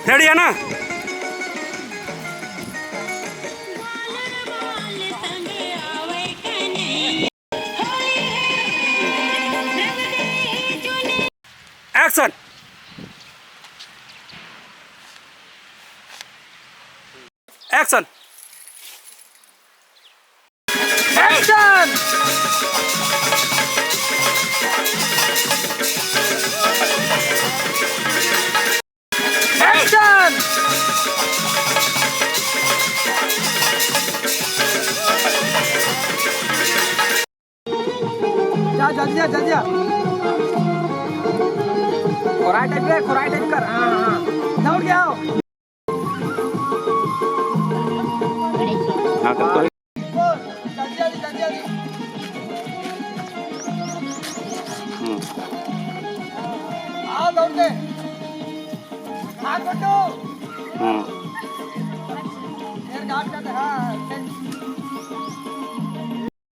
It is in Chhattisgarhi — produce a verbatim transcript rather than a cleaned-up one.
रेडी है ना? एक्शन। एक्शन। एक्शन। एक्शन। जा, जल्दी जा, जल्दी जा। खोराई टाइप रे, खोराई टाइप कर। हाँ, हाँ, हाँ। दौड़ के आओ। हाँ, कर तो। जल्दी, जल्दी, जल्दी, जल्दी। हम्म। आओ, दौड़ के। हाँ, गुड्डू। हम्म। फिर गार्ड कर दे, हाँ, हाँ।